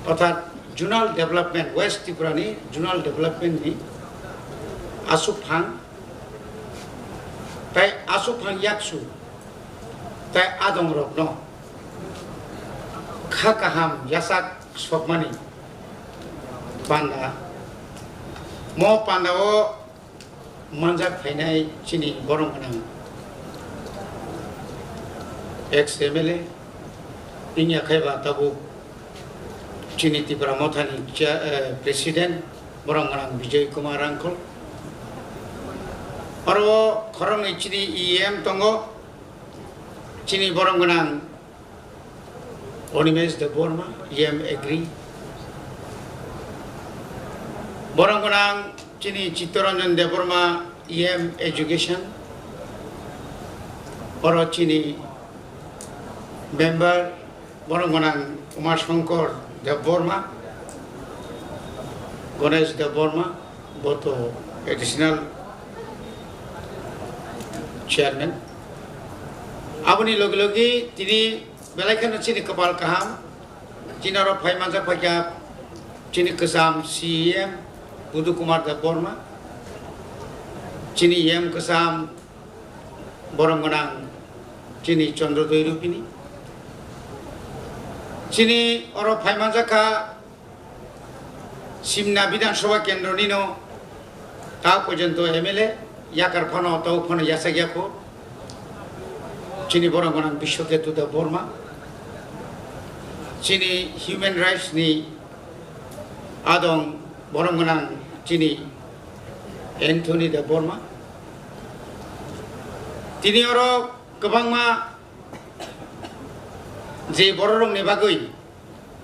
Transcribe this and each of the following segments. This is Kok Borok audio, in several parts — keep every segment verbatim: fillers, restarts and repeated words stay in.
Orthat zonal development, West Tripura ni zonal development ni aswk phang, tai aswk phang yaksu, tai adong rok no kha kaham yachak sokmani panda, mo panda o manjak phainai chini borom gwnang ex M L A, wngya khai ba tabuk chini Tipra Mothani chair, eh, president, borom gwnang Bijoy Kumar Rangkhol. Aro khoroknwi chini E M tongo, chini borom gwnang Animesh Debbarma, E M Agri. Borom gwnang chini Chittaranjan Debbarma, E M Education. Oro chini member, borom gwnang Uma Shankar Debbarma, Ganesh Debbarma, boto additional chairman. Aboni logi logi tini belai kheno chini kwpal kaham, chini oro phai manjak phaikha chini kwcham C E M Budu Kumar Debbarma, chini E M kwcham borom gwnang chini Chandra Doirupini, chini oro phai manjak kha Simna Bidhan Sabha Kendro nino ta porjonto M L A yakar phano tau phano yachak yakho. Chini borom gwnang Biswaketu Debbarma, chini human rights ni adong borom gwnang chini Anthony Debbarma. Tini oro kwbangma je bororokni bagwi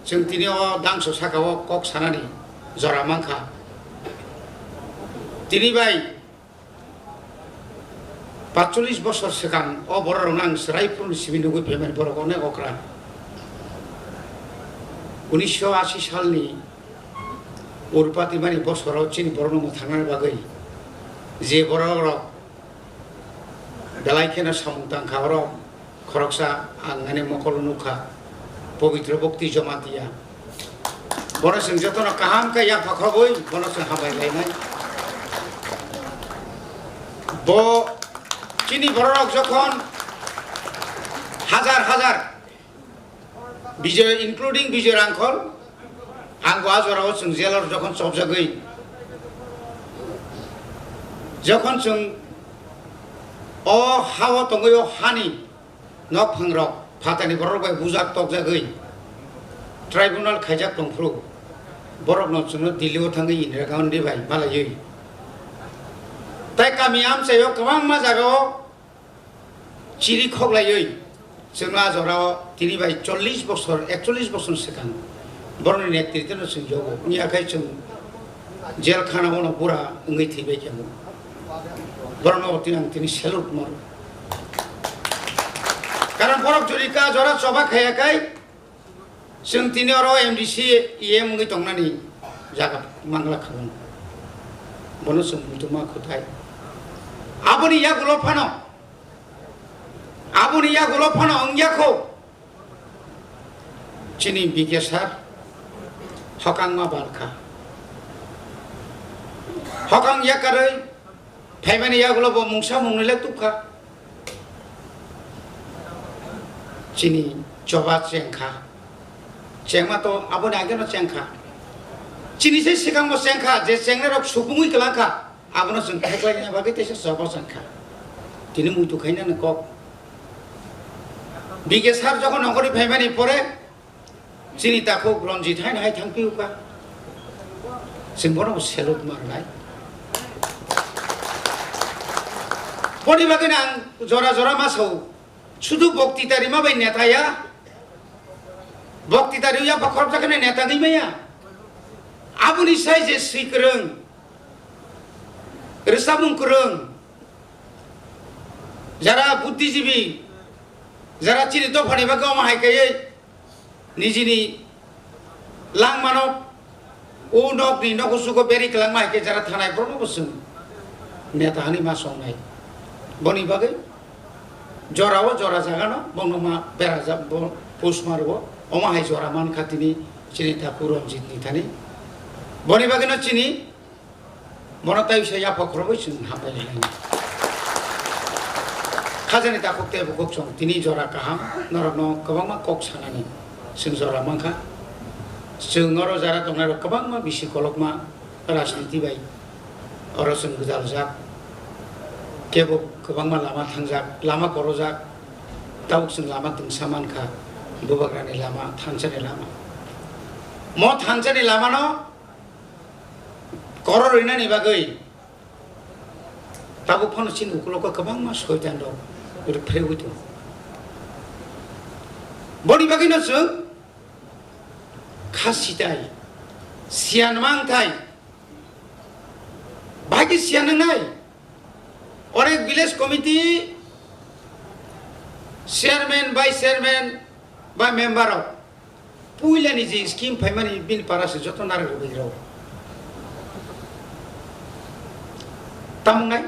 chwng tini o dangso saka o kok sanani jora mankha. Tini bai patchollis bosor swkang o bororokno ang chwrai phuru simi nugwi phaimani, borok onek okra. Unisho ashi salni Urpati mani bosoro chini borokno mwthangnani bagwi je borokrok belai kheno samung tangkha, oro khoroksa ang ani mokolo nukha, Pabitra Bhakti Jamatia. Bono chwng jotono kaham khe yapha khobwi bono chwng hambai lainai. Bo chini bororok jokhon hajar hajar Bijoy, including Bijoy Rangkhol, ang bo a jorao chwng jail o jokhon chopjagwi, jokhon chwng o ha-o tongwi o hani nokphangrok phatani borok bai bujak tokjagwi tribunal khaijak tongphuru, borokno chwngno Delhi o thangwi Indira Gandhi bai malaiwi, tai kami amchaio kwbangma jagao chiri khoklaiwi chwngno a jorao tini bai chollish bosor, ekchollish bosor swkang borokni netrito no chwng yogo wngya khai chwng jail khana o no bura wngwi thwibai khe bo. Borokno bo tini ang tini salute maro. Karon borok jodi ka jora choba khaya khai chwng tini oro M D C E M wngwi tongnani jaga mangla kha bono. Bono chwng muitu ma khutai. Aboni yagulo phano, aboni yagulo phano wngya kho. Chini B K sir hokang ma bal kha. Hokang yakarwi phaimani yagulo bo mungsa mungnwi le tubkha. Chini choba chengkha. Chengma to aboni age no chengkha. Chini se swkang bo chengkha, je chengnai rok supungwi kwlangkha. Abono chwng kheklaina bagwi teisa choba chengkha. Tini muitu khainani kok. B K sir jokhon nongkhorwi phaimani pore, chini takhuk Ranjit haino hai thangpio kha. Chwng bono bo salute ma rwnai. Boni bagwino ang jora jora ma sao, sudu boktita rima bai neta ya. Boktita rwi yapha khoroksa kheno neta wngwi maya. Aboni sai je swi kwrwng, rwchapmung kwrwng, jara buddhijibi, jara chini dophani bagwi omo hai kaiwi nijini langmano o nokni nogo sugo beri kwlangma hai khe jara thanai borokno bo chwng neta hwnwi ma songnai. Boni bagwi jorao jora jagano bono ma berajak, bo post ma rwo, omo hai jora mankha tini chini takhuk Ranjit ni thani. Boni bagwi no chini bono tai se yapha khoroboi chwng hambai lainai. Khajani takhuk tei bukhuk chwng tini jora kaham norokno kwbangma kok sanani chwng jora mankha. Chwng oro jara tongnai rok kwbangma bisi kolokma rajniti bai oro chwng gwdaljak, kebo kwbangma lama thangjak, lama korojak, tabuk chwng lama twngsa mankha, bubagrani lama, thansani lama. Mo thansani lamano koror rinani bagwi tabuk phano chini ukulogo kwbangma soitan rok rwphreui tongo. Boni bagwino chwng kha sitai, siyan mangthai, Bahai khe siya nangnai. Onek village committee chairman, vice chairman ba member rok puilani je scheme phaimani bini para se joto narwk rwbairok. Tamung nai?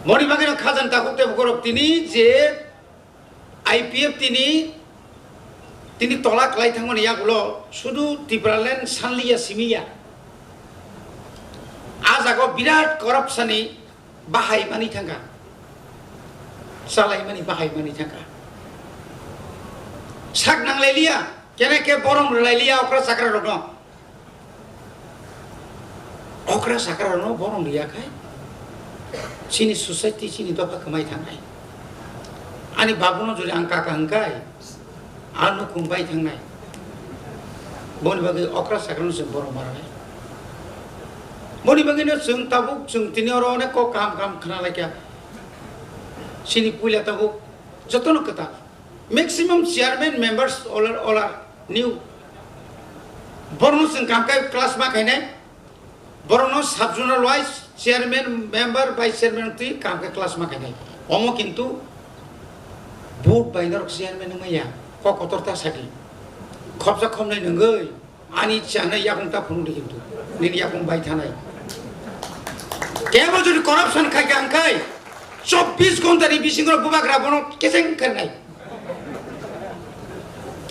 Moni bagwi no khajan takhuk tei bukhorok tini je I P F T ni tini tola kwlai thangmani yagulo sudu Tipraland sanliya simiya. A jago birat corruption ni bahai mani thangkha. Salai mani bahai mani thangkha. Sak nanglai liya, kene ke borom rwlai liya okra chakra rokno. Okra sakra no borom riya khai chini society, chini dopha kwmai thangnai. Ani babuno jodi ang kaka hwnkai, ano khum bai thangnai. Boni bagwi okra sakra no chwng borom maranai. Boni bagwi no chwng tabuk chwng tini oro onek kok kaham kaham khna laikha. Chini puila tabuk jotono kwtal. Maximum chairman members all are, all are new. Borokno chwng kaham khe class ma khainai. Borokno sub zonal wise chairman, member, vice chairman twi kaham khe class ma khainai. Omo kintu vote bai norok chairman wngmaya. Kok kotor ta sadi. Khopsa khopnai nungwi. Ani chana yakung ta phunukdi kintu. Nini yakung bai thanai. Kebo jodi corruption khai kha hwnkhai, chobbish ghonta ni bisingo bubagra bono kecheng kharnai.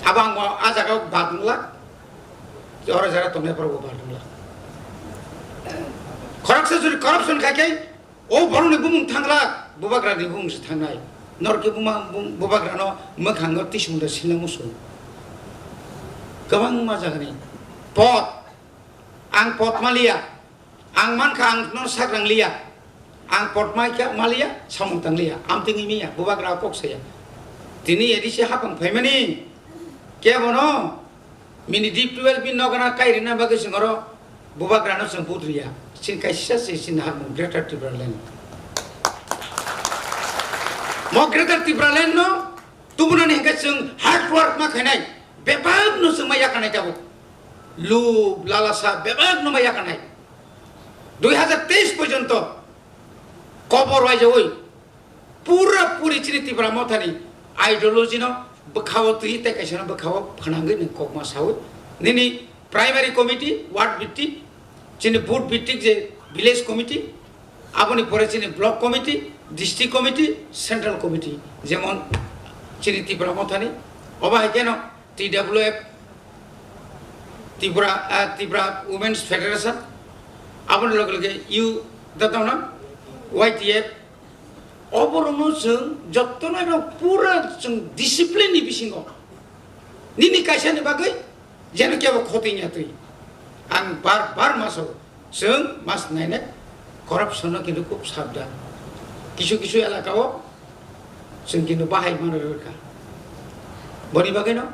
Abo ang bo a jaga bad wngla. Oro jara tongnai phoro bo bad wngla. Khoroksa jodi corruption khai khe, O borokni bumung thanglak, bubagrani bumung se thangnai. Norok khe buma-, bum-, bubagrano mwkhango tisung da silna muchung. Kwbangma jagani pot, ang pot maliya, ang mankha ang no sak rang liya, ang pot mai kha maliya, samung tang liya, amtwngwi miya, bubagra kok saya. Tini A D C hapang phaimani, kebono Mini deep twelve bini nokana kai rina bagwi chwng oro bubagrano chwng vote riya. Chini kaisa se chini harmung Greater Tipraland. Mo Greater Tipraland no tubunani hwnkhe chwng hard work ma khainai, bebak no chwng ma yakanai tabuk. Lub, lalasa, bebak no ma yakanai. Dui hazar teis porjonto kobor waijawi Pura puri chini Tipra Mothani ideology no bwkhao twi tei kaisa no bwkhao phnangwi nwng kokma sawi. Nini primary committee, ward bhitti, chini booth bhitti je village committee, aboni pore chini block committee, district committee, central committee, jemon chini Tipra Mothani, obo hai kheno T W F, Tripura, ah, Tripura Women's Federation, aboni loge loge U, datano Y T F, oborokno chwng jotono no pura chwng discipline ni bisingo nini kaisa ni bagwi jeno kebo khoti nya twi. Ang bar bar maso. Chwng mas nainai corruption no kintu khub sabdan. Kisu kisu elaka o chwng kintu bahai mano rwkha. Boni bagwi no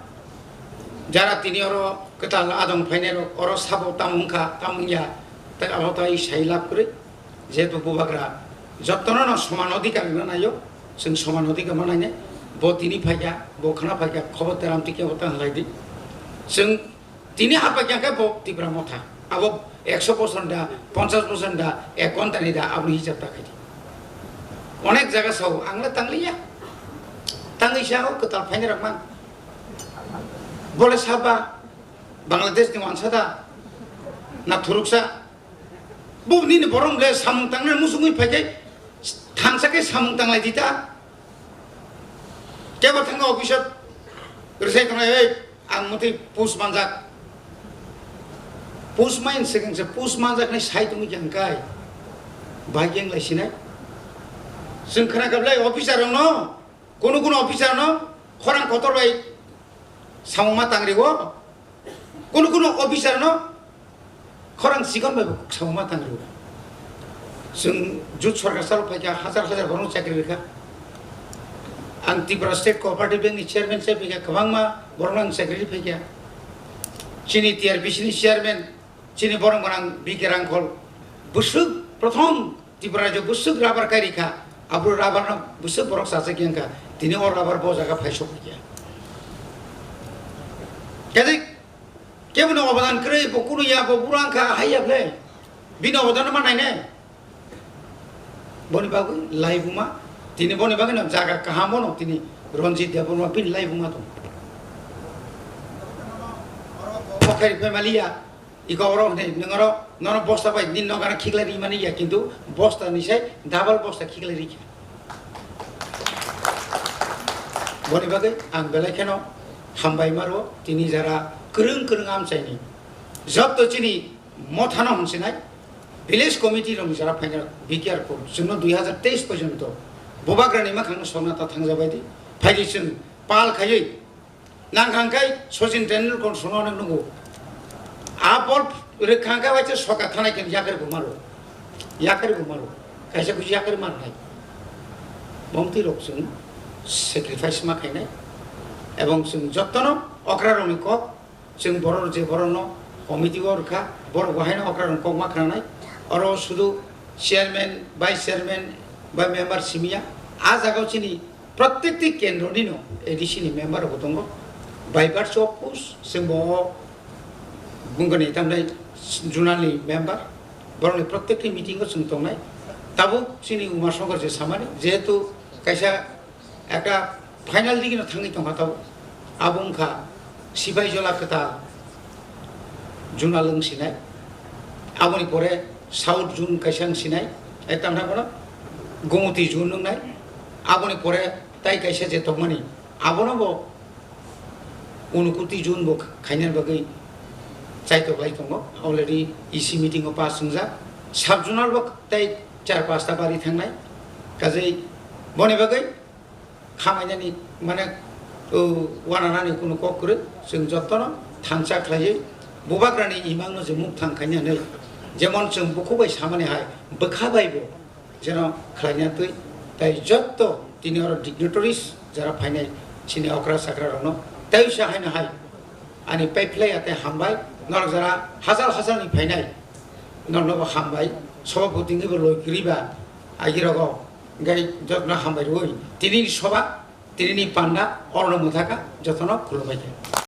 jara tini oro kwtal adong phainai rok oro sabo tamo wngkha, tamo wngya, tei abo tai sai lab kwrwi. Jehetu bubagra jotono no soman odhikar rwna naio, chwng soman odhikar manainai. Bo tini phaikha, bo khana phaikha, khobor teram tike bo ta halai di. Chwng Tini haphaikha khe bo Tipra Motha. Abo ekso bosor da, ponchash bosor da, ek ghonta ni da, aboni hisab ta khaidi. Onek jaga sao, ang le tangliya. Tangwi sao, kwtal phainai rok man. Bole saba, Bangladesh ni wansa da, na thuruksa. Bo nini borom le samung tangnai musungwi phaikhe, thansa khe samung tanglai di ta. Kebo thangkha office o rwsai tongnai, "Ei, Ang motwi post manjak. Post main second se post manjak nai sai tongwi khe hwnkai. Bai khe wng lai sinai. Chwng khna kha belai officer rokno, kunu kunu officer no khorang kotor bai samung ma tang rio. Kunu kunu officer no khorang chikon bai bo samung ma tang rio. Chwng jut sorkar salo phaikha, hajar hajar borokno chakri rikha. Ang Tripura State Cooperative Bank ni chairman se phaikha, kwbangma borokno ang chakri ri phaikha. Chini T R B C ni chairman, chini borok gwnang B K Rangkhol, bwswk prothom Tripura rajyo bwswk rubber kairi kha, abo rubber no bwswk borok chachak yang kha, tini o rubber bo jaga phai sok kha. Kaje kebo no obadan kwrwi, bo kunu ya, bo bura wng kha, hai ya ble. Bini obadan no ma nai ne. Boni bagwi laibuma, tini boni bagwi no jaga kaham bono tini Ranjit Debbarma bini laibuma tong. Bokhari family ya, iko oro hwnwi nwng oro nono bosta bai nini nokara khiklai rimani ya, kintu bosta ni sai double bosta khiklai rikha. Boni bagwi ang belai kheno hambai maro tini jara kwrwng kwrwng amchaini jotto chini mothano hwnsinai village committee rok jara phaina B K R ko chwngno dui hazar teis porjonto bubagrani makhangno sokna ta thangjabai di. Phaidi chwng pal khaiwi nang khangkai Sachin Tendulkar sono nang nungo. A bol rwkhangkai waisa soka thanai khe yakari bumaro. Yakari bumaro. Kaisa kuchi yakari marnai. Bomti rok chwng sacrifice ma khainai. Ebong chwng jottono okra rokni kok Chwng borok je borokno committee o rwkha, borok bo haino okra rok kokma khnanai. Oro sudu chairman, vice chairman bai member simiya. A jagao chini protekti kendro nino A D C ni member rok tongo. Bai bar chok pus, chwng bo bungani tamnai zonal ni member. Borokni protekti meeting o chwng tongnai. Tabuk chini Uma Shankar je samani, jehetu kaisa Ekta final digino thangwi tongkha tabuk. Abo wngkha Sipaijala kwtal, Juna Lwngsinai. Aboni pore South June kaisa wngsinai, ekta wngkha bono Gomoti June wngnai. Aboni pore tai kaisa je tongmani, abono bo Unukuti June bo khainani bagwi chaitok lai tongo. Already E C meeting o pass wngjak. Sub zonal bo tai char pasta bari thangnai. Kajei boni bagwi khamainani, mane, o, wananani kunu kok kwrwi, chwng jotono thansa khlaiwi bubagrani imangno je mukthang khaina hinwi, jemon chwng bukhuk bai samani hai, bwkha bai bo jeno khlaina twi, tai jotto tini oro dignitaries jara phainai chini okra chakra rokno, tai sa haino hai ani paiphlai ate hambai, norok jara hachal hachalni phainai, norokno bo hambai, sobopoti wngwi bo loi kwrwi ba, agirogo, hingke jotno hambai rwui, tini ni soba, tini ni panda, oro mwthaka, jotono khulumbai khe.